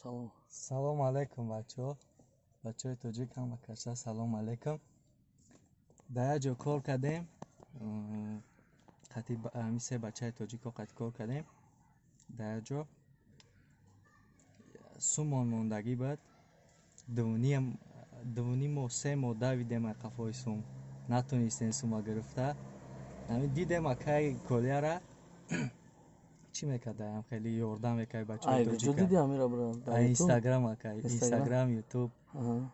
Салом. Салом алейкум, бачаҳо, бачаҳои тоҷик, ҳама каса салом алейкум. Дар як ҷо кор кардем, қати ҳами се бачаи тоҷико қати кор кардем. Дар як ҷо сумон мондагӣ буд, дувним моҳ, 3 моҳ давидем ай қафои сум, натонистем сума гирифта. Ҳами дидем акаи Колияра чӣ мекардаям, хеле ёрдам мекард бачаҳои тоҷика. Инстаграм, акай, Инстаграм, Ютуб.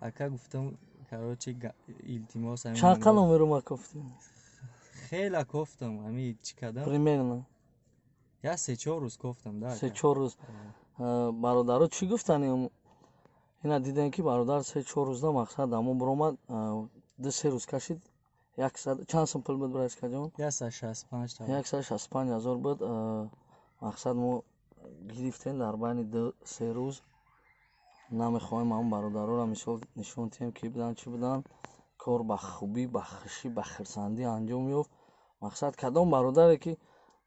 Ака, гуфтам, короче, илтимос. Чанд номеру ма кофтем? Хела кофтам, ҳами чӣ кардам. Примерно? Я 3-4 рӯз кофтам да. 3-4 рӯз. Бародаро, чӣ гуфтани? Ина дидем, ки бародар 3-4 рӯзда мақсад дамо биромад, 2-3 рӯз кашид. Яксад чанд сум пул буд, браскаҷон? 165. 165 000 буд. Мақсад, мо гирифтем дар байни 2-3 рӯз. Намехоҳем ҳамн бародароро мисол нишон диҳем, ки буданд, чӣ буданд. Кор ба хубӣ, ба хушӣ, ба хирсандӣ анҷом ёфт. Мақсад, кадом бародаре ки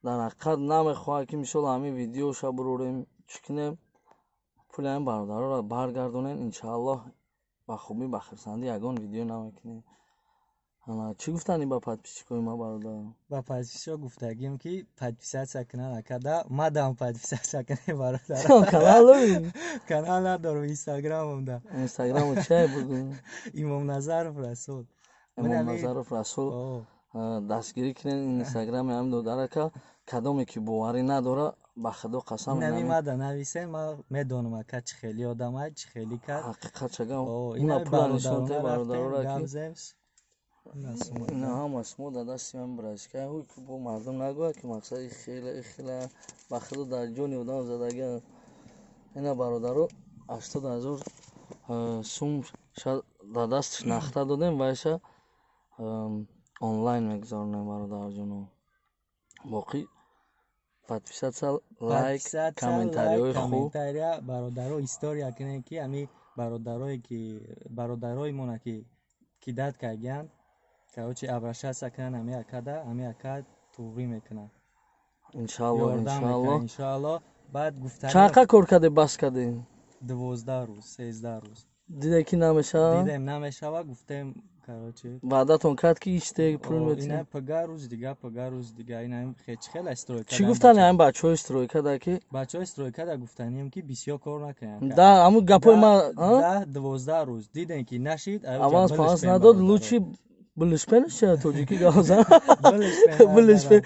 дар ҳақиқат намехоҳад, ки мисол ҳамин видеоша бурорем, чӣ кунем, пули ҳамин бародароро баргардонем. Иншааллоҳ, ба хубӣ, ба хирсандӣ ягон видео намекунем. Чӣ гуфтанӣ ба подписчикои ма, бародар? Ба подписчико гуфтагим, ки подписаться кунан акада, мадам подписаться кунем, бародар. Канал дорӣ? Канал надорам, Инстаграмам да. Инстаграму чай бугу. Имомназаров Расул. Имомназаров Расул, дастгирӣ кунен инстаграми ҳамин додарака. Кадоме ки боварӣ надора, ба Худо қасам. Инами мада нависем, ма медонам, ака чӣ хели одамай, чӣ хели кард. Ҳақиқат чагам, ина пула нишон те бародарора, ки ина ҳама шумо дар дасти ман бирасика. Бо мардум нагӯяд, ки мақсади хела хела. Ба Худо, дар ҷони одам задага. Ина, бародаро, 80 000 сум дар дасташ нахта додем, вайша онлайн мегузаронем. Бародарҷоно, боқӣ подписаться, лайк, комментариҳои хуб. Комментария, бародаро, история кунем, ки ами бародарое ки бародарои мона ки кидать кардиянд, короче, обращаться кунан ами акада, ами ака туғрӣ мекунад. Иншаалло, иншаалло. Иншаалло. Баъд гуфта. Чанд кор кардем, бас кардем? 12 рӯз, 13 рӯз. Диде, ки намешава? Дидем, намешава, гуфтем, короче. Ваъдатон кард, ки иште пул метиҳ? Ина пага рӯз дига, пага рӯз дига, ина хеч хела стройка. Чӣ гуфтани ҳамин бачаҳои стройкада, ки? Бачаҳои стройкада гуфтанием, ки бисёр кор накунанд. Да, ҳамун гапои ма. 10-12 рӯз дидем, ки нашид. Аванс паванс надод, лучше билишпенш ча тоҷикӣ гавзан, билишпен,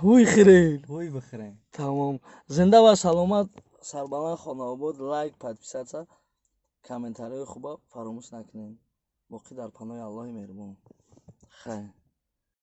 ҳуй хирен. Ҳуй бихирен. Тамом, зинда ва саломат, сарбаланд, хонаобод. Лайк, подписаться, комментариҳои хуба фаромӯш накунед. Боқӣ дар паноҳи Аллоҳи меҳрубон. Хайр.